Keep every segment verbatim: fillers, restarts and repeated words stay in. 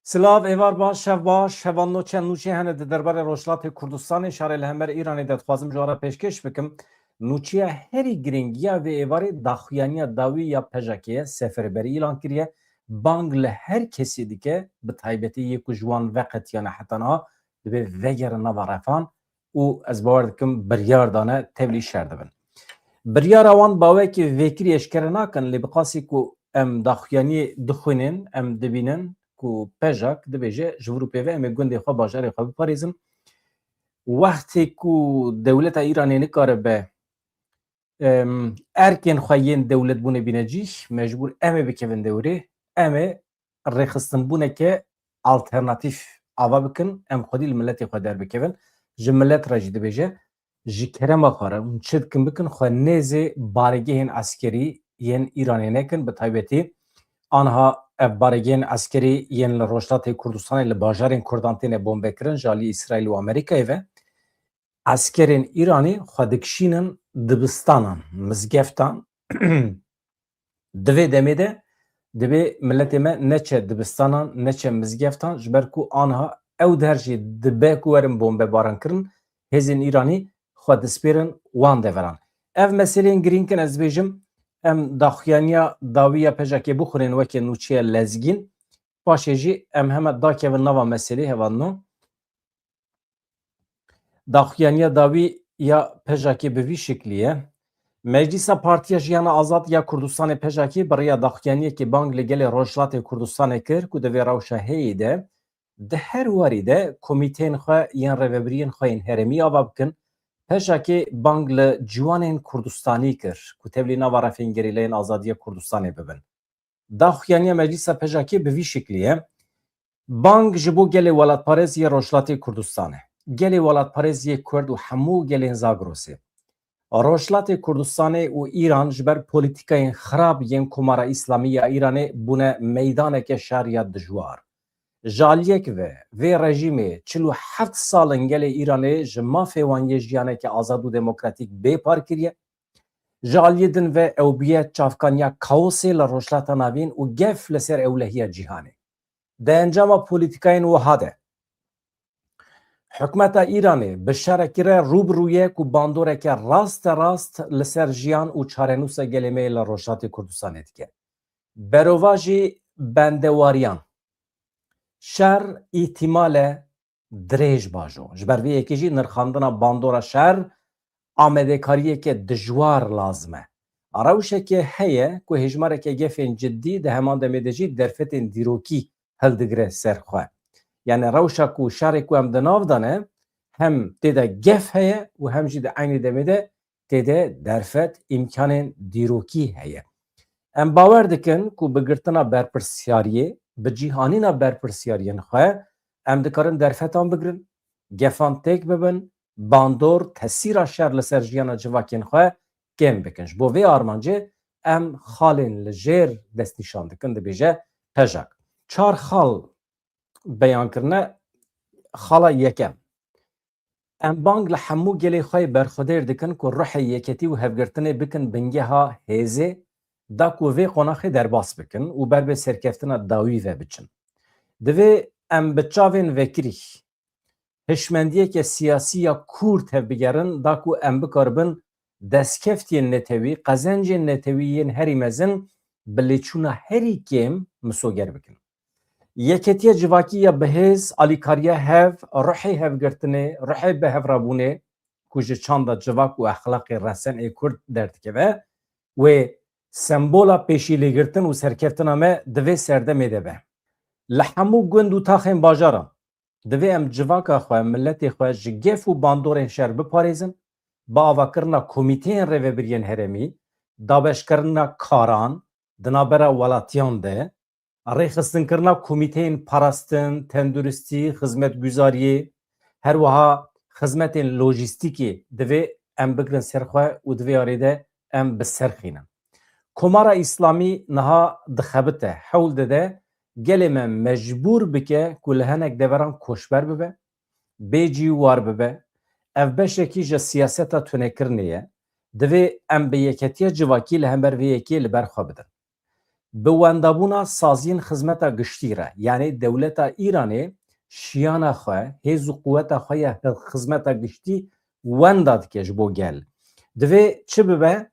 Silav, êvar baş, şev baş. Hevalno, çend nûçe hene di derbarê Rojhilatê Kurdistanê, şarê li hember Îranê de dixwazim ji we re pêşkêş bikim. Nûçeya herî girîng ya vê êvarê daxuyaniya dawî ya PJAKê ye, seferberî îlan kiriye. Bang li her kesî dike, bi taybetî yê ku ji wan veqetiyane heta niha, divê vegerin nava refan û ez bawer dikim biryar dane tevlî şer dibin. Biryara wan bawekî vêkirî eşkere nakin, lê bi qasî ku em daxuyaniyê dixwînin, em dibînin ku PJAK dibêje, ji vir û pê ve em ê gundê xwe, bajarê xwe biparêzin. Wextê ku dewleta Îranê nikaribe, em, erkên xwe yên dewletbûnê bîne cîh, mecbûr em ê bikevin dewrê, em ê rêxistinbûneke alternatîf ava bikin, em xwedî li miletê xwe derbikevin. Ji milet re jî dibêje, ji kerema xwe re hûn çi dikin bikin, xwe nêzê baregehên eskerî yên Îranê nekin, bi taybetî anha ev baregehên eskerî yên li Rojhilatê Kurdistanê li bajarên Kurdan têne bombekirin ji alî Îsraîl û Amerîkayê ve. Eskerên Îranî xwe dikişînin dibistanan, mizgeftan. Di vê demê de divê miletê me neçe dibistanan, neçe mizgeftan, ji ber ku anha ew der jî dibe ku werin bombebaran kirin, hêzên Îranî xwe dispêrin wan deveran. Ev meseleyên girîng in, ez dibêjim, em daxuyaniya dawî ya PJAKê bixwînin weke nûçeya lezgîn, paşê jî em heme dakevin nava meselê, hevalno. Daxuyaniya dawî ya PJAKê bi vî şiklî ye. Meclîsa Partiya Jiyana Azad ya Kurdistanê, PJAKê, bi rêya daxuyaniyekê bang li gelê Rojhilatê Kurdistanê kir ku di vê rewşa heyî de di her warî de komîteyên xwe yên rêvebiriyên xwe yên herêmî ava bikin. PJAKê bang li ciwanên Kurdistanî kir ku tevlî nava refên gerîleyên azadiya Kurdistanê bibin. Daxuyaniya Meclîsa PJAKê bi vî şiklî ye. Bang ji bo gelê welatparêz yê Rojhilatê Kurdistanê. Gelê welatparêz yê Kurd û hemû gelên Zagrosê. Rojhilatê Kurdistanê û Îran ji ber polîtîkayên xirab yên Komara Îslamî ya Îranê bûne meydaneke şer ya dijwar. Ji aliyek ve vê rejîmê çil û heft sal in gelê Îranê ji mafê wan yê jiyaneke azad û demokratîk bê par kiriye. Ji aliyê din ve ew bûye çavkaniya kaosê li Rojhilata Navîn û gef li ser ewlehiya cîhanê. Di encama polîtîkayên wiha de, hikûmeta Îranê bi şerekî re rû bi rû ye ku bandoreke raste rast li ser jiyan û çarenûsa gelê me yê li Rojhilatê Kurdistanê dike. Berovajî bendewariyan, şer îhtîmal e dirêj bajo. Ji ber vê yekê jî nirxandina bandora şer amadekariyeke dijwar lazim e. Rewşeke heye ku hêjmareke gefên cidî di heman demê de jî derfetên dîrokî hildigire ser xwe. Yani rewşa ku şerê ku em di nav de ne, hem tê de gef heye û hem jî di eynî demê de tê de derfet, îmkanên dîrokî heye. Em bawer dikin ku bi girtina berpirsyariyê, bi cîhanîna berpirsyariyên xwe, em dikarin derfetan bigirin, gefan têk bibin, bandor, tesîra şer li ser jiyana civakên xwe kêm bikin. Ji bo vê armancê em xalên li jêr destnîşan dikin, dibêje PJAK. Çar xal beyan kirine. Xala yekem. Em bang li hemû gelê xwe yê berxwedêr dikin ku ruhê yeketî û hevgirtinê bikin bingeha hêzê, da ku vê qonaxê derbas bikin û ber bi serkeftina dawî ve biçin. Divê em bi çavên vekirî hişmendiyeke siyasî ya kûr tevbigerin, da ku em bikaribin destkeftiyên netewî, qezencên netewî yên herî mezin bi lêçûna herî kêm misoger bikin. Yeketiya civakî ya bihêz, alîkariya hev, ruhê hevgirtinê, ruhê bihevrabûnê ku ji çanda civak û exlaqê resen ê Kurd derdikeve, wê sembola pêşîlêgirtin û serkeftina me di vê serdemê de be. Li hemû gund û taxên bajaran divê em civaka xwe, miletê xwe ji gef û bandorên şer biparêzin, bi avakirina komîteyên rêvebiriyên herêmî, dabeşkirina karan di navbera welatiyan de, rêxistinkirina komîteyên parastin, tenduristî, xizmetguzariyê, her wiha xizmetên lojîstîkê divê em bigirin ser xwe û di vê yarê de em bi ser xînin. Komara Îslamî niha dixebite, hewl dide gelê me mecbûr bike ku li hinek deveran koçber bibe, bê cî û war bibe. Ev beşekî ji siyaseta tunekirinê ye. Divê em bi yeketiya civakî li hember vê yekê li ber xwe bidin. bi wendabûna saziyên xizmeta giştî re, yanî dewleta Îranê şiyana xwe, hêz û quweta xwe ya xizmeta giştî wenda dike ji bo gel. Divê çi bibe?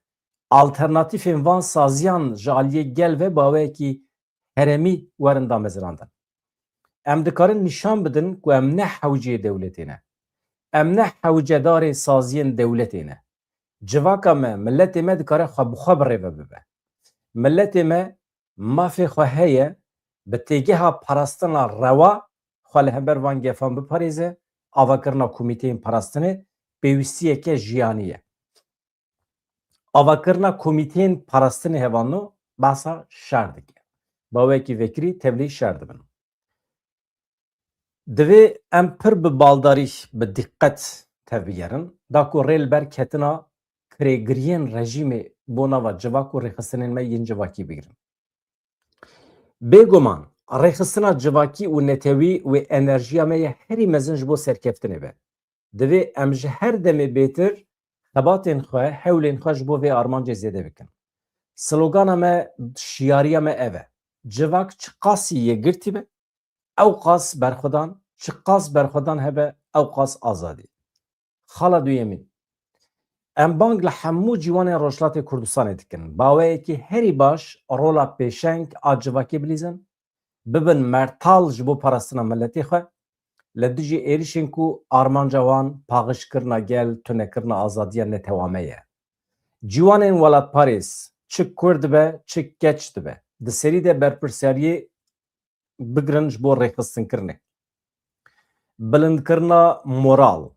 Alternatîfên van saziyan ji aliyê gel ve bi awayekî herêmî werin damezrandin. Em dikarin nîşan bidin ku em ne hewceyê dewletê ne. Em ne hewcedarê saziyên dewletê ne. Civaka me, miletê me dikare xwe bi xwe bi rê ve bibe. Miletê me mafê xwe heye, bi têgeha parastina rewa xwe li hember van gefan biparêze, avakirina komîteyên parastinê pêwîstiyeke jiyanî ye. Avakirina komîteyên parastinê hevalno behsa şer dike. Bi awayekî vekirî tevlî şer dibin. Divê em pir bi baldarî, bi diqet tevbigerin, da ku rê li ber ketina kirêgiriyên rejîmê bo nava civak û rêxistinên me yên civakî bigirin. Bêguman, rêxistina civakî û netewî wê enerjiya me ye herî mezin ji bo serkeftinê be. Divê em ji her demê bêtir xebatên xwe, hewlên xwe ji bo vê armancê zêde bikin. Slogana me, şiyariya me ev e: Civak çiqasî yekgirtî be, ew qas berxwedan, çiqas berxwedan hebe, ew qas azadî. Xala duyemîn. Em bang li hemû ciwanên Rojhilatê Kurdistanê dikin, baweyekî herî baş rola pêşeng a civakê bilîzin, bibin mertal ji bo parastina miletê xwe, li dijî êrişên ku armanca wan paxişkirina gel, tunekirina azadiya netewa me ye. Ciwanên welatparêz, çi kurd be, çi keç dibe, di serî de berpirsiyariyê bigirin ji bo rêxistinkirinê, bilindkirina moral,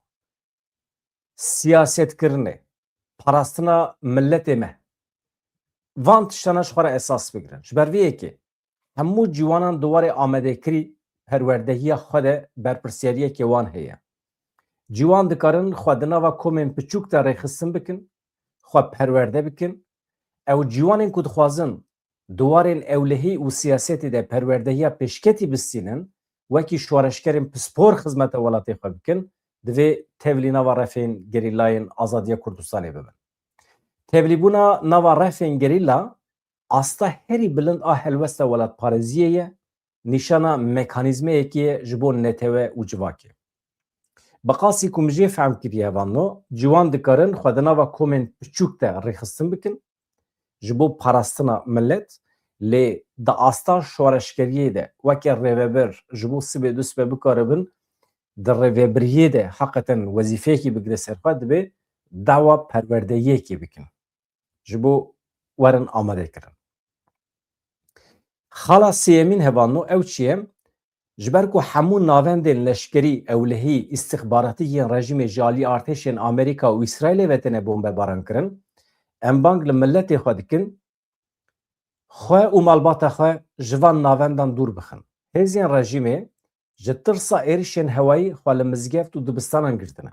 siyasetkirinê, parastina miletê me. Van tiştana ji xwe re esas bigirin. Ji ber vê yekê hemû ciwanan di warê amadekirî perwerdehiya xwe de berpirsiyariyekê wan heye. Ciwan dikarin xwe di nava komên piçûk de rêxistin bikin, xwe perwerde bikin. Ew ciwanên ku dixwazin di warên ewlehî û siyasetê de perwerdehiya pêşketî bistînin, wekî şoreşgerên pispor xizmeta welatê xwe bikin, divê tevlî nava refên gerîlayên azadiya Kurdistanê bibin. Tevlîbûna nava refên gerîla asta herî bilind a helwesta welatparêziyê ye, nîşana mekanîzmeyekê ye ji bo netewe û civakê. Bi qasî ku min jê fehm kiriye hevalno, ciwan dikarin xwe di nava komên piçûk de rêxistin bikin, ji bo parastina milet, lê di asta şoreşgeriyê de weke rêvebir ji bo sibê du sibe bikaribin di rêvebiriyê de heqeten wezîfeyekî bigire ser xwe, divê dawa perwerdeyiyekê bikin ji bo werin amadekirin. Xala sêyemîn hevalno ew çi ye? Ji ber ku hemû navendên leşkerî, ewlehî, îstixbaratî yên rejîmê ji alî artêşên Amerîka û Îsraîlê ve têne bombebaran kirin, em bang li miletê xwe dikin, xwe û malbata xwe ji van navendan dûr bixin. Hêzên rejîmê ji tirsa êrişên hewayî xwe li mizgeft û dibistanan girtine.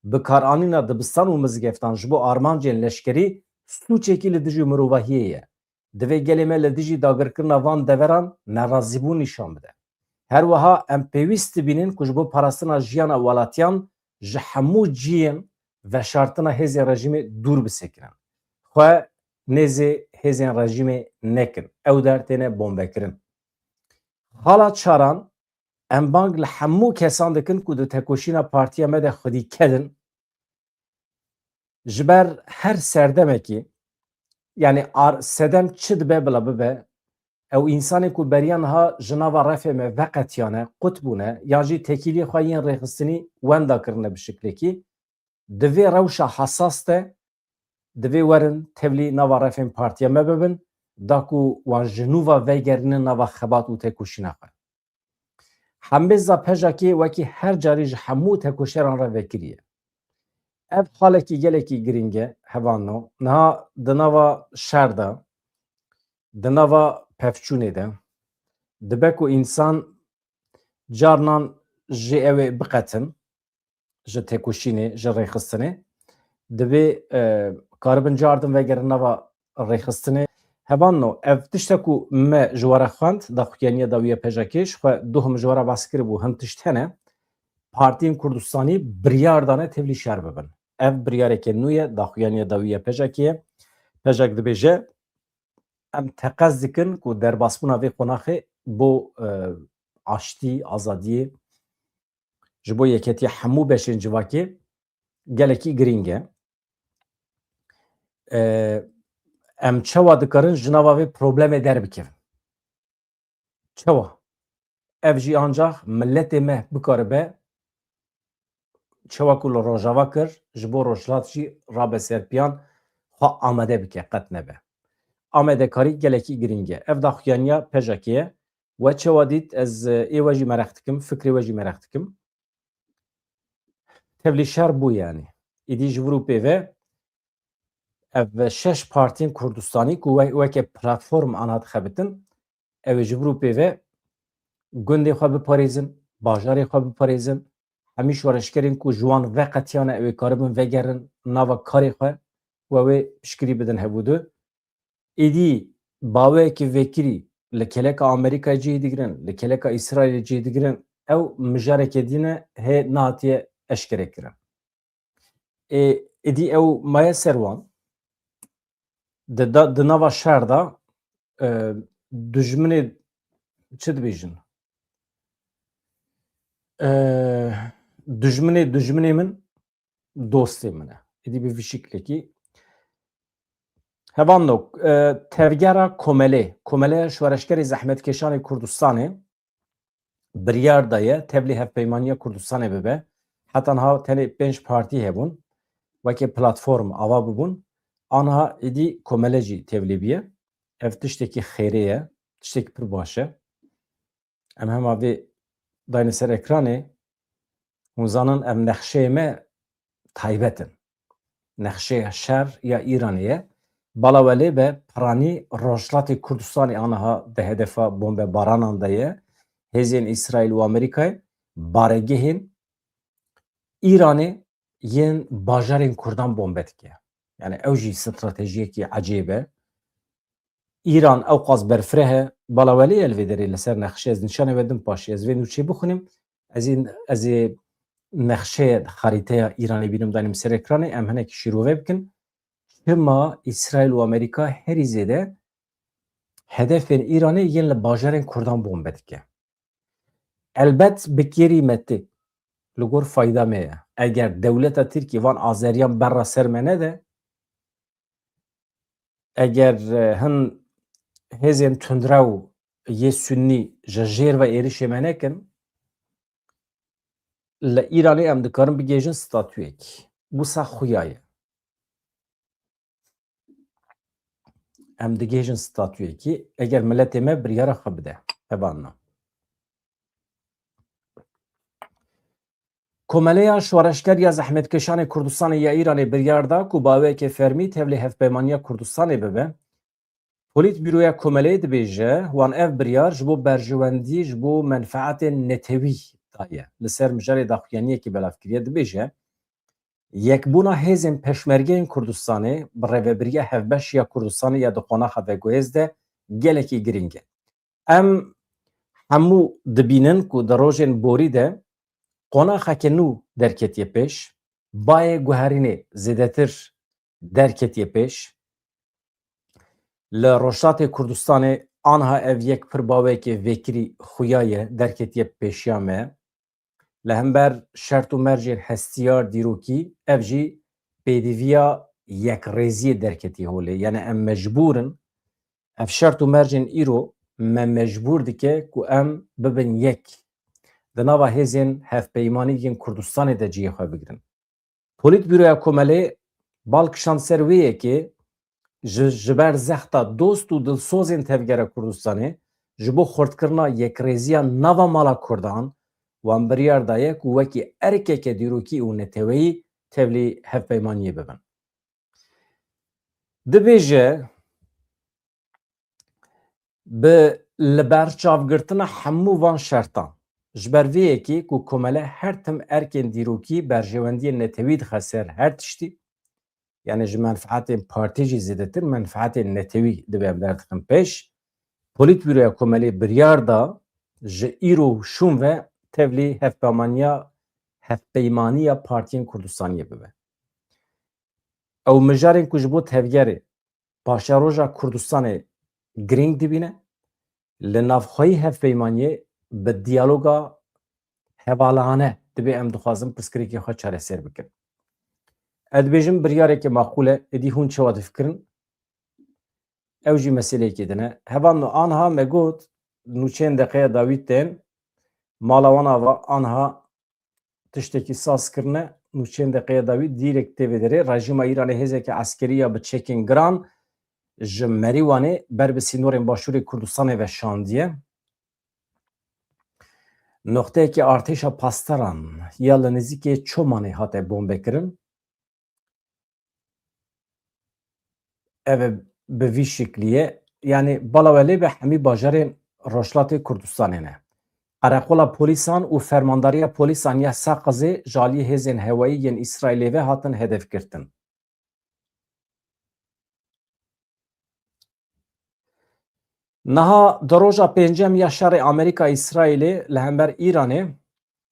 Bikaranîna dibistan û mizgeftan ji bo armancên leşkerî sûcekî li dijî mirovahiyê ye. Divê gelê me li dijî dagirkirina van deveran nerazîbûn nîşan bide. Her wiha em pêwîst dibînin ku ji bo parastina jiyana welatiyan ji hemû cihên veşartina hêzên rejîmê dûr bisekinin. Xwe nêzê hêzên rejîmê nekin. Ew der têne bombekirin. Xala çaran, em bang li hemû kesan dikin ku di tekoşîna partiya me de xwedî kedin. Ji ber her serdemekî, yanî ar-, sedem çi dibe bila bibe, ew însanên ku beriya niha ji nava refê me veqetiyane, qut bûne, yan jî tekîliyê xwe yên rêxistinî wenda kirine bi şiklekî, di vê rewşa hesas de divê werin tevlî nava refên partiya me bibin, da ku wan ji nû ve vegerînin nava xebat û tekoşîna xwe. Hembêza PJAKê wekî her carî ji hemû tekoşeran re vekirî ye. Ev halekî gelekî girîng e, hevalno. Niha di nava şer de, di nava pevçûnê de, dibe ku însan carnan ji ew ê biqetin, ji têkoşînê, ji rêxistinê. Divê, e, karibin cardin vegerin nava rêxistinê. Hevalno, ev tişta ku me ji we re xwend, daxuyaniya dawî ya PJAKê, ji xwe duhum ji we re behs kiribû, hin tişt hene. Partiyên Kurdistanî biryar dane tevlî şer bibin. Ev biryareke nû ye, daxuyaniya dawî ya PJAKê ye. PJAK dibêje, em teqez dikin ku derbasbûna vê qonaxê bo, e, aştî, azadiyê, ji bo yeketiya hemû beşên civakê gelekî girîng e. E, em çawa dikarin ji nava vê problemê derbikevin? Çawa? Ev jî ancax miletê me bikaribe çawa ku li Rojava kir, ji bo Rojhilat jî rabe ser piyan, xwe amade bike, qet nebe. Amadekarî gelekî girîng e. Ev daxuyaniya pejekê ye. We çawa dît? Ez, e, ê we jî mereq dikim, fikrê we jî mereq dikim. Tevlî şer bû yani. Îdî ji vir û pê ve ev şeş partiyên Kurdistanî ku we-, weke platform ana dixebitin, ew ê ji vir û pê ve gundê xwe biparêzin, bajarê xwe biparêzin, hemî şoreşgerên ku ji wan veqetiyane ew ê karibin vegerin nava karê xwe û ew ê piştgirî bidin hevûdu. Êdî baweyekî vekirî li keleka Amerîkayê cihê digirin, li keleka Îsraîlê cihê digirin, ew mijareke dî ne hê nehatiye eşkerekirin. Ê, êdî ew maye ser wan. Di da-, di nava şer de, e, dijminê çi dibêjin? E, dijminê dijminê min dostê min e. Êdî bi vî şiklekî. Hevalno, e, tevgera Komelê, Komeleya Şoreşgerê Zehmetkêşanê Kurdistanê biryar daye tevlî Hevpeymaniya Kurdistanê bibe. Heta niha tenê pênc partî hebûn. Weke platform ava bibûn. Aniha êdî Komele jî tevlî biye. Ev tiştekî xêrê ye. Tiştekî pir baş e. Em hema vê dayne ser ekranê, hûn zanin ev nexşeyê me taybet in. Nexşeya şer ya Îranê ye. Bala welê be piranî Rojhilatê Kurdistanê aniha di hedefa bombebaranan de ye. Hêzên Îsraîl û Amerîkayê baregehên Îranê yên bajarên Kurdan bombe dike. Yani ew jî stratejiyekî ecêb e. Îran ewqas berfireh e, bala welê ye li vê derê li ser nexşê, ez nîşanê we dim paşê, ez vê nûçeyê bixwînim, ez ê, ez ê nexşeya xarîteya Îranê bînim danîm ser ekranê, em hinekî şîrove bikin. Çima Îsraîl û Amerîka herî zêde hedefên Îranê yên li bajarên Kurdan bombe dike? Elbet bi kêrî me tê. Li gor fayda me ye. Eger dewleta Tirkî van azeriyan berra ser me nede, eger, e, hin hêzên tundrew yê Sunnî ji jêr ve êrişê me nekin, li Îranê em dikarin bigihêjin statuyekî. Wisa xuya ye. Em digihêjin statuyekî, eger miletê me biryara xwe bide. Hevalno. Komeleya Şoreşger ya Zehmetkeşanê Kurdistanê ya Îranê biryar da ku baweyeke fermî tevlî Hevpeymaniya Kurdistanê bibe. Polîtbîroya Komeleyê dibêje, wan ev biryar ji bo berjewendî, ji bo menfeetên netewî daye. Li ser mijarê daxuyaniyekî belav kiriye, dibêje, Yekbûna hêzên Pêşmergeyên Kurdistanê bi rêvebiriya Hevbeş ya Kurdistanê ya di qonaxa veguhêz de gelekî girîng e. Em hemû dibînin ku di rojên borî de qonaxeke nû derketiye pêş, bayê guherînê zêdetir derketiye pêş. Li Rojhilatê Kurdistanê aniha ev yek pir baweyeke vekirî xuya ye, derketiye pêşiya me. Li hember şert û mercên hestiyar dîrokî, ev jî pêdiviya yekrêziyê derketî holê. Yani em mecbûr in, ev şert û mercên îro me mecbûr dike ku em bibin yek. Di nava hêzên hevpeymanî yên Kurdistanê de cihê xwe bigrin. Polîtbîroya Komelê bal kişand ser wê yekê, ji, ji ber zexta dost û dilsozên Tevgera Kurdistanê ji bo xurtkirina yekrêziya nava mala Kurdan, wan biryar daye ku wekî erkeke dîrokî û neteweyî tevlî hevpeymaniyê bibin. Dibêje, bi li ber çavgirtina hemû van şertan, ji ber vê yekê ku komele her tim erkên dîrokî berjewendiyên netewî dixe ser her tiştî, yani ji menfaetên partî jî zêdetir menfaetên netewî dibe em derdixin pêş. Polîtbûroya Komelê biryar da ji îro û şûn ve tevlî hevpeymanîya, hevpeymaniya partiyên Kurdistaniyê bibe. Ew mijarên ku ji bo tevgerê paşeroja Kurdistanê girîng dibîne. Li navxweyî hevpeymaniyê bi diyaloga hevalane dibê em dixwazin pirsgirêkê xwe çareser bikin. Ez dibêjim biryareke maqûl e, êdî hûn çawa difikirin? Ew jî meseleyekê din e. Hevalno, anha me got, nûçeyên deqeya dawî tên, mala wan ava anha tiştekî saz kirine, nûçeyên deqeya dawî dîrek tê vê derê. Rejîma Îranê hêzeke eskerî ya bi çekên giran ji Merîwanê ber bi sînorên başûrê Kurdistanê ve şandiye. Noqteyeke artêşa Pasteran ya li nêzîkê Çomanê hate bombekirin. Ev e bi vî şiklî ye. Yanî bala we lê be, hemî bajarên Rojhilatê Kurdistanê ne. Qereqola polîsan û fermandariya polîsan ya Seqizê ji aliyê hêzên hewayî yên Îsraîlê ve hatin hedefgirtin. Niha di roja pêncem ya şerê Amerîka-Îsraîlê li hember Îranê,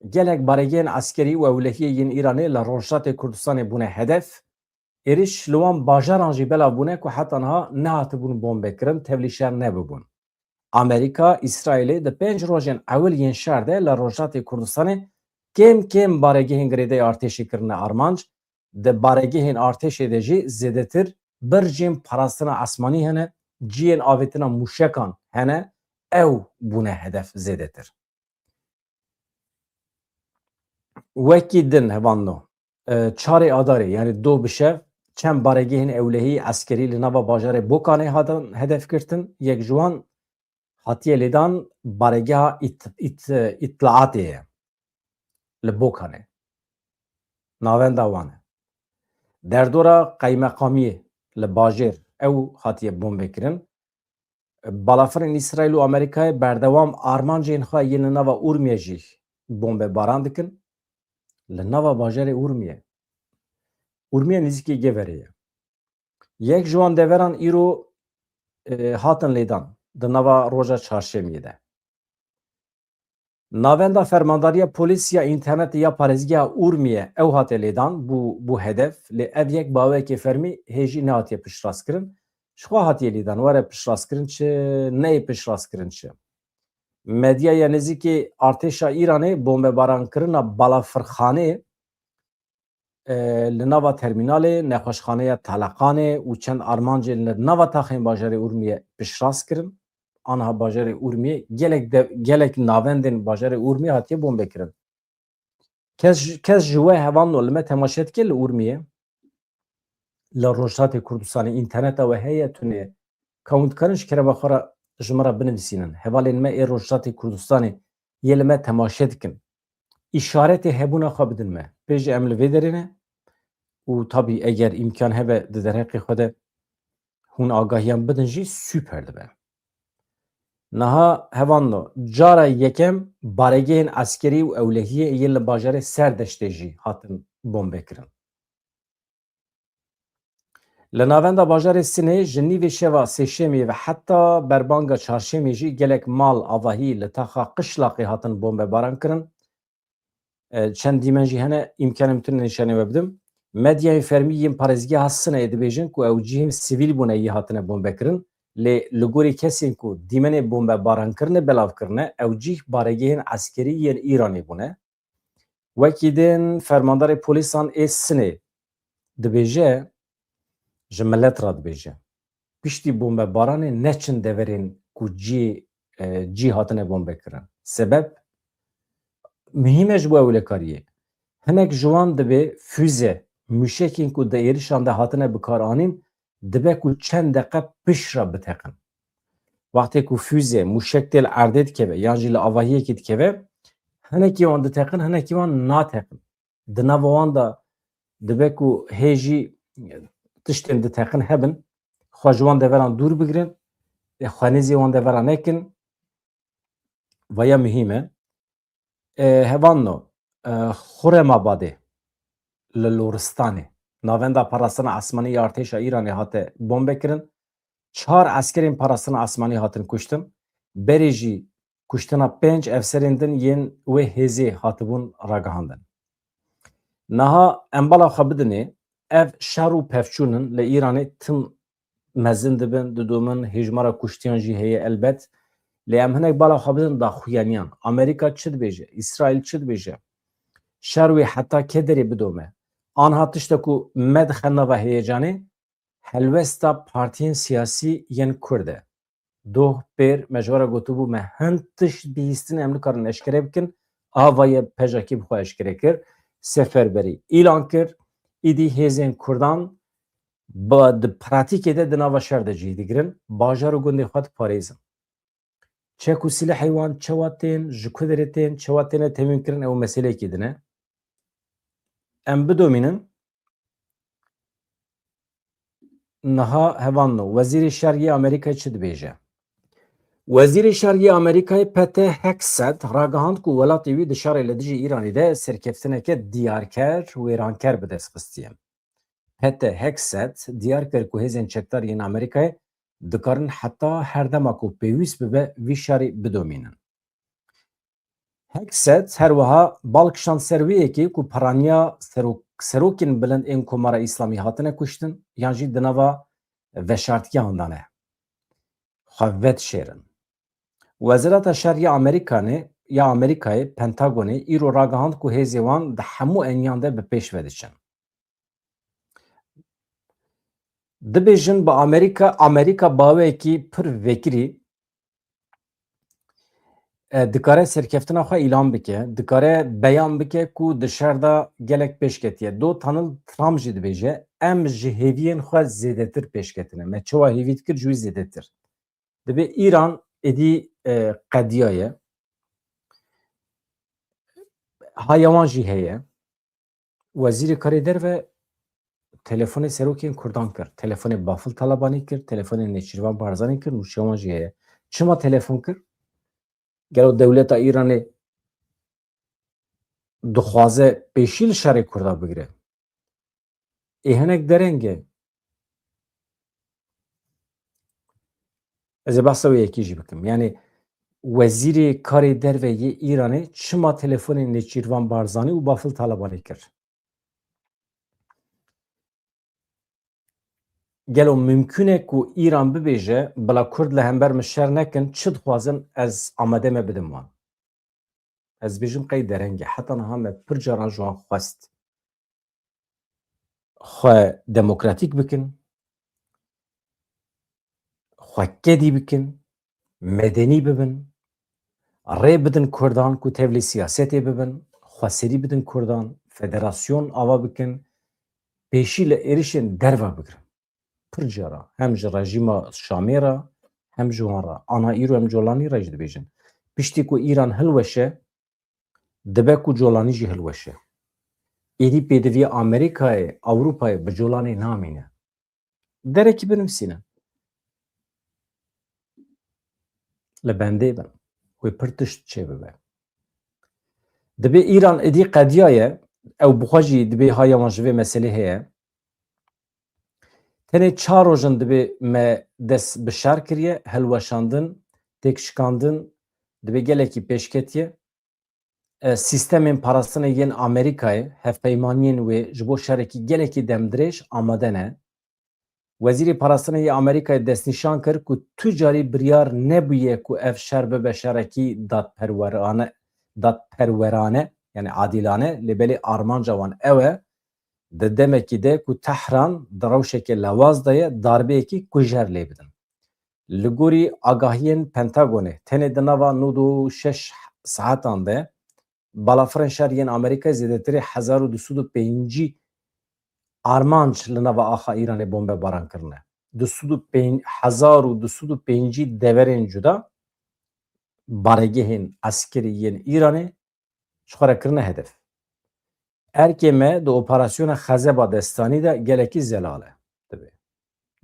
gelek baregehên eskerî û ewlehiyê yên Îranê li Rojhilatê Kurdistanê bûne hedef. Êrîş li wan bajaran jî belav bûne ku heta niha nehatibûn bombekirin, tevlî şer nebibûn. Amerîka, Îsraîlê di pênc rojên ewil yên şer de li Rojhilatê Kurdistanê kêm kêm baregehên girêdayî artêşê kirine armanc, di baregehên artêşê de jî zêdetir bircên parastina esmanî hene, cihên avêtina mûşekan hene, ew bûne hedef zêdetir. Wekî din, hevalno, e, çarê Adarê, yanî do bi şev, çend baregehên ewlehî eskerî li nava bajarê Bokanê hatin hedefgirtin. Yek ji wan hatiye lêdan baregeha ît-, ît-, îtlaatê ye li Bokanê. Navenda wan e. Derdora qeymeqamiyê li bajêr ew hatiye bombekirin. Balafirên Îsraîl û Amerîkayê berdewam armancên xwe yên li nava Urmiyê jî bombebaran dikin. Li nava bajarê Urmiyê. Urmiye nêzîkî Geverê ye. Yek ji wan deveran îro, e, hatin lêdan di nava roja çarşemiyê de. Navenda Fermandariya Polîs ya Înternetê ya Parêzgeha Urmiyê ew hate lêdan, bû, bû hedef, lê ev yek bi awayekê fermî hê jî nehatiye piştrast kirin. Ji xwe hatiye lêdan, were piştrast kirin çi, neyê piştrast kirin çi. Medyaya nêzîkê artêşa Îranê bombebarankirina balafirxanê, e, li nava termînalê, nexweşxaneya Teleqanê û çend armancên li nava taxên bajarê Urmiyê piştrast kirin. Anha bajarê Urmiyê gelek de, gelek navendên bajarê Urmiyê hatiye bombekirin. Kes, kes ji we hevalno li me temaşe dike li Urmiyê, li Rojhilatê Kurdistanê înterneta we heye, tune? Ka hûn dikarin ji kerema xwe re ji min re binivîsînin. Hevalên me ê Rojhilatê Kurdistanê yê li me temaşe dikin, îşaretê hebûna xwe bidin me. Pê jî em li vê derê ne û tabî eger îmkan hebe di derheqê xwe de hûn agahiyan bidin jî, super dibe. Niha hevalno, cara yekem baregehên eskerî û ewlehiyê yên li bajarê Serdeştê jî hatin bombekirin. Li navenda bajarê Sinê ji nîvê şeva Sêşemê ve heta berbanga Çarşemê jî gelek mal, avahî li taxa Qişlaqê hatin bombebaran kirin. E, çend dîmen jî hene, îmkanê min tune nîşanê we bidim. Medyayên fermî yên parêzgeha Sineyê dibêjin ku ew cihên sivîl bûne yê hatine bombekirin, lê li gorî kesên ku dîmenê bombebarankirinê belav kirine, ew cih baregehên eskerî yên Îranê bûne. Wekî din fermandarê polîsan ê Sinê dibêje, ji milet re dibêje, piştî bombebaranê neçin deverên ku cî, e, cî hatine bombekirin. Sebeb muhîm e ji bo ewlekariyê. Hinek ji wan dibê füze, mûşekên ku di êrişan de hatine bikaranîn, dibe ku çend deqe pişt re biteqin. Wextê ku füze, mûşek tê li erdê dikeve yan jî li avahiyekê dikeve, hinekî wan diteqin, hinekî wan nateqin. Di nava wan de dibe ku hê jî tiştên diteqin hebin, xwe ji wan deveran dûr bigirin, ê xwe nêzî wan deveran nekin. Vaya muhîm e. E, hevalno, e, Xuremabadê li Loristanê navenda parastina esmanî ya artêşa Îranê hate bombekirin. Çar eskerên parastina esmanî hatin kuştin. Berê jî kuştina pênc efserên din yên wê hêzê hatibûn ragihandin. Niha em bala xwe bidinê, ev şer û pevçûn in li Îranê tim mezin dibin, didomin, hêjmara kuştiyan jî heye elbet. Lê em hinek bala xwe bidin daxuyaniyan. Amerîka çi dibêje? Îsraîl çi dibêje? Şer wê heta kê derê bidome? Anha tişta ku me dixe nava heyecanê, helwesta partiyên siyasî yên Kurd e. Doh pêr me ji we re gotibû, me hin tişt bihîstin em nikarin eşkere bikin. Ava ye pejakî bi xwe eşkere kir. Seferberî îlan kir. Îdî hêzên Kurdan ba, di pratîkê de di nava şer de cih digirin. Bajar û gundê xwe diparêzin. Çek û silehê wan çewa tên, ji ku derê tên, çewa têne temîn kirin, ew meseleyekî din e. Em bidomînin. Niha hevalno, Wezîrê Şer yê Amerîkayê çi dibêje? Wezîrê Şer yê Amerîkayê Pete Hegseth ragihand ku welatê wî di şerê li dijî Îranê de serkeftineke diyarker, wêranker bi dest xistiye. Pete Hegseth diyar kir ku hêzên çekdar yên Amerîkayê dikarin heta her dema ku pêwîst bibe vî şerî bidomînin. Hegseth her wiha bal kişand ser wê yekê ku piraniya serok-, serokên bilind ên Komara Îslamî hatine kuştin yan jî di nava veşartiyan de ne. Xwe vedişêrin. Wezareta Şer ya Amerîkanê, ya Amerîkayê, Pentagonê, îro ragihand ku hêzê wan di hemû eniyan de bi pêş ve diçin. Dibêjin bi Amerîka, Amerîka baweyekî pir vekirî, e, dikare serkeftina xwe îlan bike, dikare beyan bike ku di şer de gelek pêş ketiye. Donald Trump jî dibêje, em ji hêviyên xwe zêdetir pêş ketine. Me çawa hêvî dikir, ji wî zêdetir. Dibê Îran êdî, e, qediyaye. Haya wan jî heye. Wezîrê Karê Derve telefonê serokên Kurdan kir. Telefonê Bafil Talabanî kir, telefonê Nêçîrvan Barzanî kir, nûçeya wan jî heye. Çima telefon kir? Gelo dewleta Îranê dixwaze pêşî li şerê Kurda bigire? Ê hinek dereng e. Ez ê behsa wê yekê jî bikim. Yanî Wezîrê Karê Derve yê Îranê çima telefonê Nêçîrvan Barzanî û Bafil Talabanî kir? Gelo mimkûn e ku Îran bibêje, bila Kurd li hember min şer nekin, çi dixwazin ez amade me bidim wan? Ez dibêjim qey dereng e. Heta niha me pir caran ji wan xwest xwe demokratîk bikin, xwe kedî bikin, medenî bibin, rê bidin Kurdan ku tevlî siyasetê bibin, xweserî bidin Kurdan, federasyon ava bikin, pêşî li êrişên derve bigirin. Pir cara hem ji rejîma Şamê re hem ji wan re, ana îro em Colanî re jî dibêjin. Piştî ku Îran hilweşe, dibe ku Colanî jî hilweşe. Êdî pêdiviya Amerîkayê, Ewropayê bi Colanê namîne. Derekî binivîsîne. Li bendê bin. Wê pir tişt çêbibe. Dibê Îran êdî qediyaye, ew bi xwe jî dibê haya wan ji vê meselê heye. Tenê çar roj in dibê me dest bi şer kiriye, hilweşandin, têkşikandin, dibê gelekî pêş ketiye. E, sîstemên parastinê yên Amerîkayê, hevpeymaniyên wê ji bo şerekî gelekî demdirêj amade ne. Wezîrê Parastinê yê Amerîkayê destnîşan kir ku tu carî biryar nebûye ku ev şer bibe şerekî dadperwerane, dadperwerane, yani adîlane, lê belê armanca wan ew e, di demekî de ku Tehran di rewşeke lewaz de ye, darbeyekî kujer lê bidin. Li gorî agahiyên Pentagonê, tenê di nava nod û şeş saetan de balafirên şer yên Amerîkayê zêdetirê hezar û du sed û pêncî armanc li nava axa Îranê bombebaran kirine. Du sed û pênc, hezar û du sed û pêncî deverên cuda, baregehên eskerî yên Îranê ji xwe re kirine hedef. Erkê me di operasyona Xezeba Destanî de gelekî zelal e, dibê.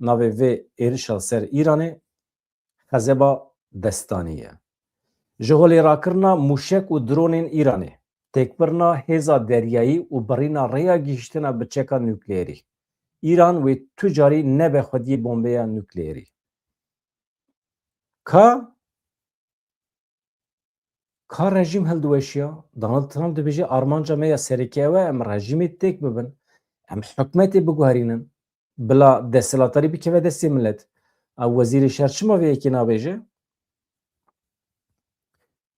Navê vê êrişa ser Îranê Xezeba Destanî ye. Ji holê rakirina mûşek û dronên Îranê, têkbirina hêza deryayî û birîna rêya gihîştina bi çeka nukleerî, Îran wê tu carî nebe xwediyê bombeya nukleerî. Ka Ka rejîm hildiweşiya, Donald Trump dibêje, armanca me ya sereke ew e, em rejîmê têk bibin, em hikûmetê biguherînin. bila desthilatdarî bikeve destê milet. Ew wezîrê şer çima vê yekê nabêje?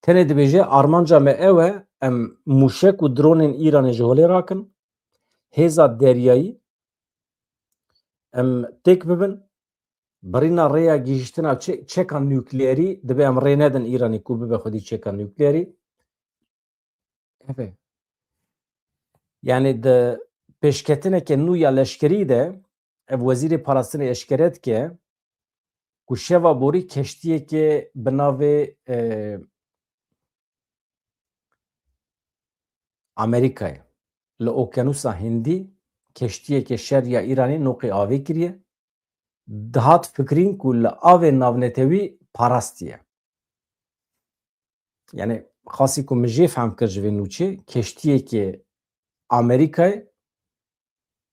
Tenê dibêje, armanca me ew e, em mûşek û dronên Îranê ji holê rakin, hêza deryayî em têk bibin, birîna rêya gihîştina çe-, çeka nukleerî dibe em rê nedin Îranê ku bibe xwedî çeka nukleerî. Eve. Yani di pêşketineke nû ya leşkerî de ev wezîrê parastinê eşkere dike ku şeva borî keştiyeke bi navê, e, Amerîkayê li Okyanusa Hindî keştiyeke şer ya Îranê noqê avê kiriye. Dihat fikirîn ku li avê navnetewî parastiye. Yani xasî ku min jê fehm kir ji vê nûçê, keştiyeke Amerîkayê,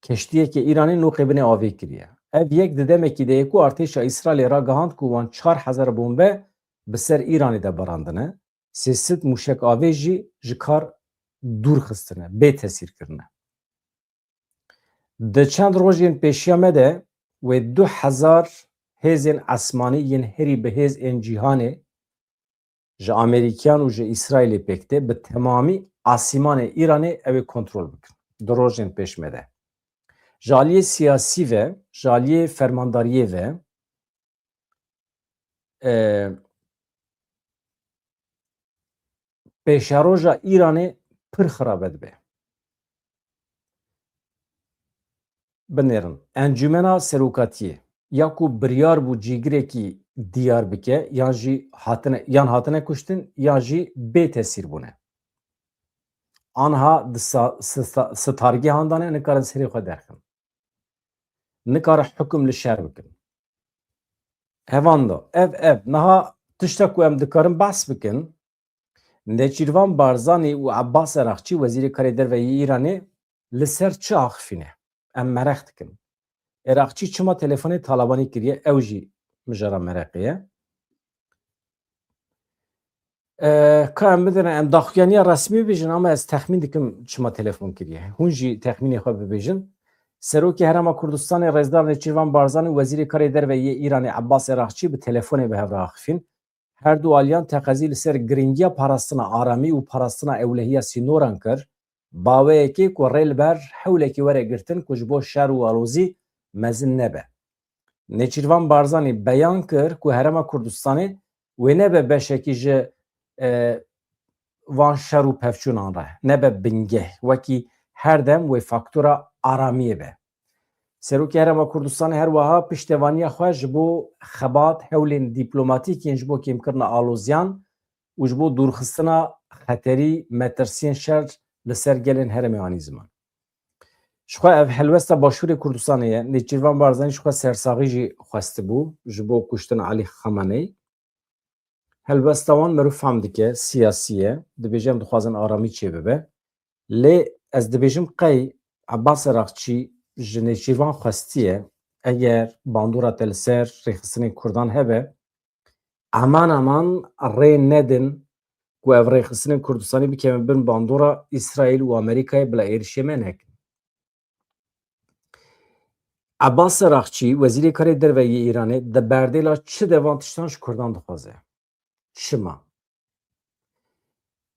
keştiyeke Îranê noqê binê avê kiriye. Ev yek di demekî de ye ku artêşa Îsraîlê ragihand ku wan çar hezar bombe bi ser Îranê de barandine, sê sed mûşek avê jî ji kar dûr xistine, bê tesîr kirine. Di çend rojên pêşiya me de wê du hezar hêzên esmanî yên herî bi hêz ên cîhanê ji Amerîkiyan û ji Îsraîlê pêk tê, bi temamî asîmanê Îranê ew ê kontrol bikin. Di rojên pêş me de. Ji aliyê siyasî ve, ji aliyê fermandariyê ve, e, pêşeroja Îranê pir xirabe dibe. Binêrin, Encûmena Serokatiyê ya ku biryar bû cîgirekî diyar bike, yan jî hatine, yan hatine kuştin, yan jî bê tesîr bûne. Anha di sa-, sta-, stargê handane, nikarin serê xwe derxin. Nikarin hukum li şer bikin. Hevando, ev, ev, niha tişta ku em dikarin behs bikin, Neçîrvan Barzanî û Ebbas Eraqçî, wezîrê karê derve yê Îranê, li ser çi axifîne? Em mereq dikin. Eraqçî çima telefonê Talabanî kiriye? Ew jî mijara mereqê ye. E, ka em bidin, em daxuyaniya resmî bibêjin, ama ez texmîn dikim çima telefon kiriye. Hûn jî texmînê xwe bibêjin. Serokê Herêma Kurdistanê Rêzdar Neçîrvan Barzanî û Wezîrê Karê Derve yê Îranê Ebbas Eraqçî bi telefonê bi hev re axifîn. Her du aliyan teqezî li ser giringiya parastina aramî û parastina ewlehiya sînoran kir, baweyekê ku rê li ber hewlekê were girtin ku ji bo şer û alozî mezin nebe. Nêçîrvan Barzanî beyan kir ku Herêma Kurdistanê wê nebe beşekî ji, e, van şer û pevçûnan re, nebe bingeh, wekî her dem wê faktora aramiyê be. Serokê Herêma Kurdistanê her wiha piştevaniya xwe ji bo xebat hewlên dîplomatîk yên ji bo kêmkirina aloziyan û ji bo dûrxistina xeterî, metirsiyên şer li ser gelên herêmê anî ziman. Ji xwe ev helwesta Başûrê Kurdistanê ye. Nêçîrvan Barzanî ji xwe sersaxî jî xwestibû ji bo kuştina Elî Xameney. Helwesta wan meriv fehm dike, siyasî ye. Dibêje em dixwazin aramî çêbibe. Lê ez dibêjim qey Ebbas Eraqçî ji Nêçîrvan xwestiye, eger bandora te li ser rêxistinên Kurdan hebe, eman eman rê nedin ku ev rêxistinên Kurdistanî bikevin bin bandora Îsraîl û Amerîkayê bila êrişê me nekin. Ebbas Seraqçî, Wezîrê Karê Derve yê Îranê, di berdêla çi de van tiştan ji Kurdan dixwaze? Çima?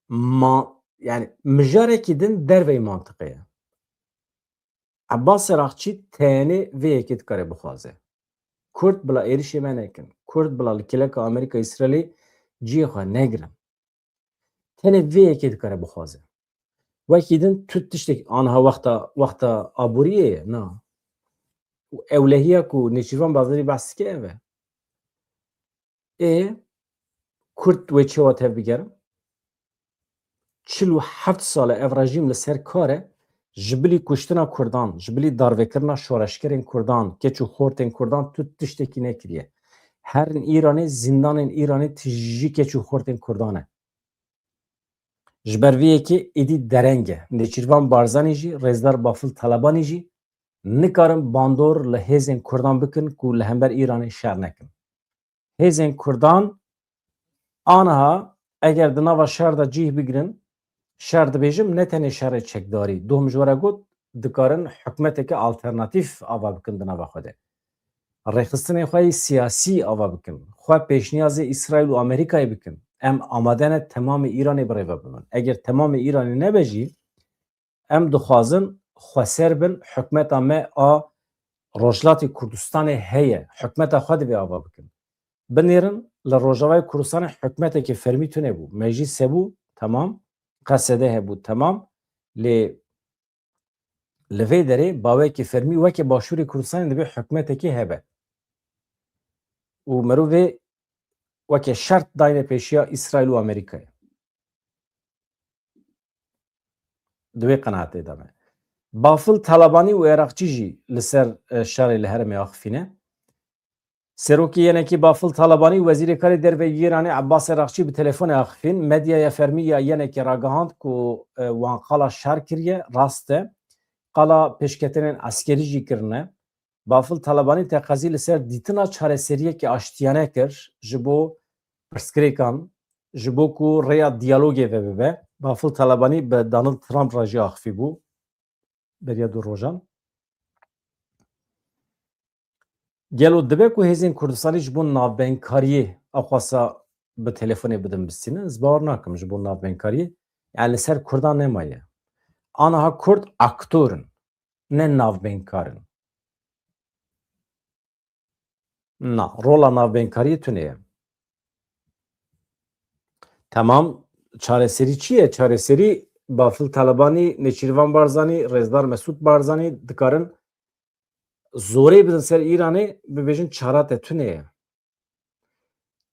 Ma, yani, mijarekî din derveyî mantiqê ye. Ebbas Seraqçî tenê vê yekê dikare bixwaze. Kurd bila êrişê me nekin. Kurd bila li kêleka Amerîka Îsraîlê cihê xwe negirin. Tenê vê yekê dikare bixwaze. Wekî din tu tiştek aniha wexta, wexta aboriyê ye, na. Û ewlehiya ku Nêçîrvan Barzanî behs dike ev e. Ê Kurd wê çawa tev bigerin? Çil û heft sal e ev rejîm li ser kar e, ji bilî kuştina Kurdan, ji bilî darvekirina şoreşgerên Kurdan, keç û xortên Kurdan tu tiştekî nekiriye. Herin Îranê, zîndanên Îranê tijî keç û xortên Kurdan e. Ji ber vê yekê êdî dereng e. Nêçîrvan Barzanî jî, Rêzdar Bafil Talabanî jî nikarin bandor li hêzên Kurdan bikin ku li hember Îranê şer nekin. Hêzên Kurdan aniha eger di nava şer de cih bigrin, şer dibêjim, ne tenê şerê çekdarî, doh min ji we re got, dikarin hikûmeteke alternatîf ava bikin di nava xwe de. Rêxistinên xwe yê siyasî ava bikin. Xwe pêşniyazê Îsraîl û Amerîkayê bikin. Em amade ne temamê Îranê bi rê ve bibin. Eger temamê Îranê nebe jî, em dixwazin xweser bin, hikûmeta me a Rojhilatê Kurdistanê heye, hikûmeta xwe divê ava bikin. Binêrin, li Rojavayê Kurdistanê hikûmeteke fermî tune bû. Meclîs hebû, temam. Qesede hebû, temam. Lê li vê derê bawekî fermî weke Başûrê Kurdistanê divê hikûmetekê hebe. Û mirovê weke şert dayne pêşiya Îsraîl û Amerîkayê. Di wê qenaetê de me. Bafil Talabanî û Iraqçî jî li ser, e, şerê li herêmê axifîne. Serokê yenekî Bafil Talabanî û Wezîrê Karê Derve yê Îranê Ebbas Iraqçî bi telefonê axifîn. Medyaya fermî ya yenekê ragihand ku, e, wan qala şer kiriye, rast e. Qala pêşketinên eskerî jî kirine. Bafil Talabanî teqezî li ser dîtina çareseriyekê aştiyane kir ji bo pirsgirêkan, ji bo ku rêya diyalogê vebibe. Bafil Talabanî bi Donald Trump re jî axifî bû beriya du rojan. Gelo dibe ku hêzên Kurdistanî ji bo navbengkariyê ew xwesa bi telefonê bidin bistînin? Ez bawer nakim ji bo navbengkariyê. Yani li ser Kurdan nemaye. Aniha Kurd aktor in, ne navbengkar in. Na, rola navbengkariyê tune ye. Temam, çareserî çi ye? Çareserî Bafil Talabanî, Nêçîrvan Barzanî, Rêzdar Mesûd Barzanî dikarin zorê bidin ser Îranê, bibêjin çara te tune ye.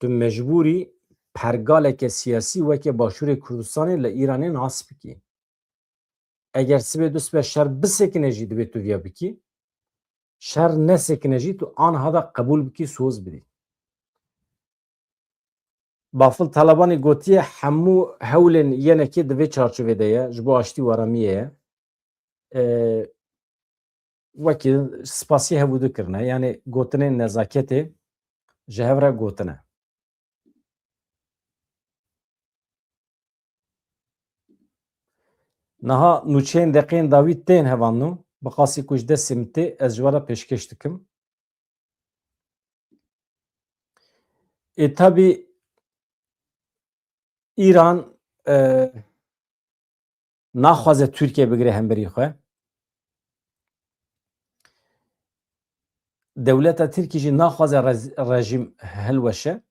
Tu mecbûrî pergaleke siyasî weke Başûrê Kurdistanê li Îranê nas bikî. Eger sibê du sibê şer bisekine jî divê tu viya bikî. Şer nesekine jî tu aniha da qebûl bikî, soz bidî. Bafil Talabanî gotiye hemû hewlên yenekê di vê çarçovê de ye, ji bo aştî û aramiyê ye. E, wekî spasiyê hevûdu kirine, yani gotinên nezaketê ji hev re gotine. Niha nûçeyên deqeyên dawî tên hevalno, bi qasî ku ji destê min tê, ez ji we re pêşkêş dikim. Ê tabî Îran, e, naxwaze Tirkiye bigire hemberî xwe. Dewleta Tirkî jî naxwaze rez-, rejîm hilweşe.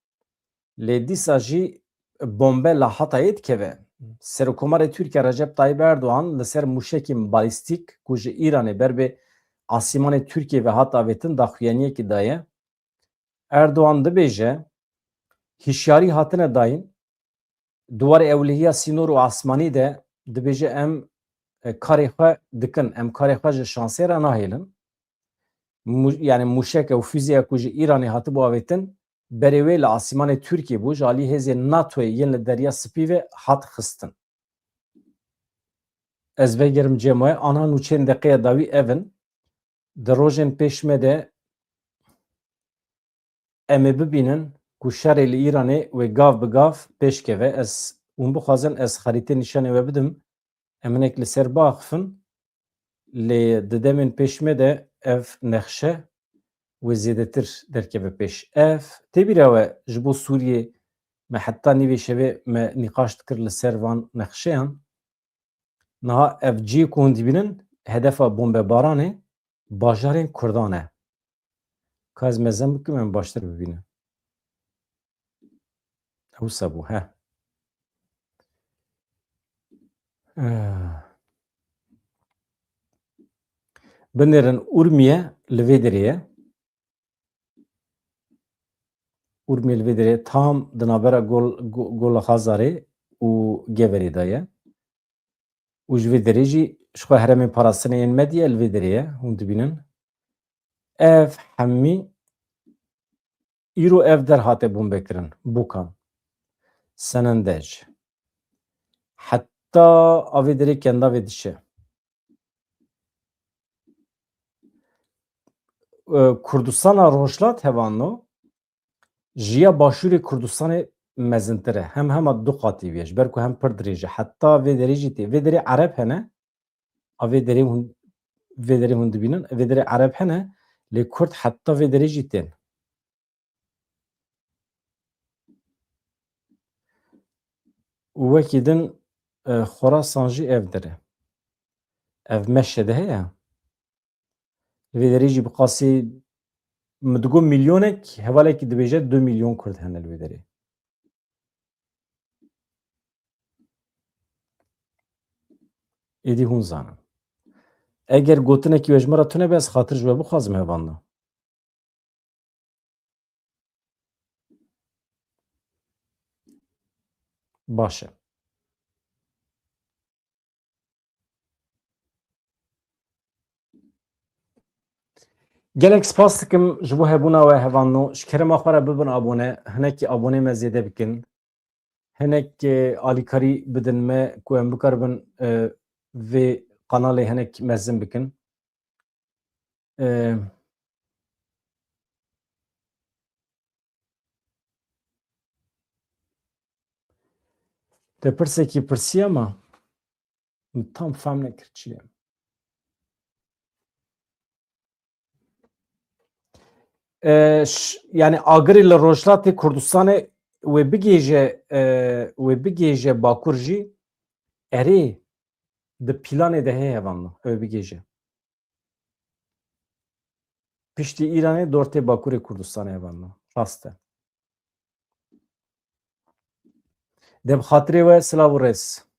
Lê dîsa jî bombe li Hatayê dikeve. Serokkomarê Tirkiye Recep Tayyip Erdogan li ser mûşekên balîstîk ku ji Îranê ber bi asîmanê Tirkiyê ve hat avêtin daxuyaniyekî daye. Erdogan dibêje, hişyarî hatine dayîn, di warê ewlehiya sînor û asmanî de dibêje, em, e, karê xwe dikin, em karê xwe ji şansê re nahêlin. Mû-, yani mûşeke û fuzeye ku ji Îranê hatibû avêtin, berê wê li asîmanê Tirkiyê bû, ji alî hêzên NATOyê yên li Derya Spî ve hat xistin. Ez vegerim cem we, ana nûçeyên deqeya dawî ev in. Di rojên pêş me de em ê bibînin ku şerê li Îranê wê gav bi gav pêş keve. Ez, hûn bixwazin ez xerîtê nîşanê we bidim, em hinek li ser biaxifin, lê di demên pêş me de ev nexşe wê zêdetir derkeve pêş. Ev tê bîra we ji bo Sûriyê me heta nîvê şevê me nîqaş dikir li ser van nexşeyan. Niha ev cihê ku hûn dibînin hedefa bombebaranê bajarên Kurdan e. Ka ez mezin bikim, em baştir bibînin. Ewsa bû, he. Eh. Binêrin Urmiye li vê derê ye. Urmiyê li vê derê tam di navbera Gol-, Go-, Gola Xazarê û Geverê de ye. Û ji vê derê jî ji xwe herêmên parastinê yên Medya li vê derê ye. Hûn dibînin. Ev hemî îro ev der hate bombekirin. Bokan. Senendej. Heta avê derê Kendavê dişe. E, Kurdistana Rojhilat hevalno ji ya Başûrê Kurdistanê mezintir e. Hem hema du qatî vê, ji ber ku hem pir dirêj e. Heta vê derê jî tê. Vê derê Ereb hene. A vê derê hûn Vê derê hûn dibînin. Vê derê Ereb hene, lê Kurd heta vê derê jî tên. Û wekî din, e, Xorasan jî ev derê. Ev Meşe de heye. Li vê derê jî bi qasî min digot milyonek, hevalekî dibêje du milyon Kurd hene li vê derê. Êdî hûn zanin. Eger gotinekî we ji min re tune be, ez xatir ji we bixwazim, hevalno. Baş e. Gelek spas dikim ji bo hebûna we, hevalno. Ji kerema xwe re bibin abone. Hinekî abonê me zêde bikin. Hinek, e, alîkarî bidin me ku em bikaribin, e, vê kanalê hinek mezin bikin. E, Te pirsekî pirsiya me? Min tam fam nekir çi ye. E, ş-, yani agirê li Rojhilatê Kurdistanê wê bigêje, e, wê bigêje Bakur jî, erê, di planê de heye, hevalno, ew ê bigêje. Piştî Îranê dortê Bakurê Kurdistanê, hevalno. Rast e. Dem xatirê we, silav û rêz.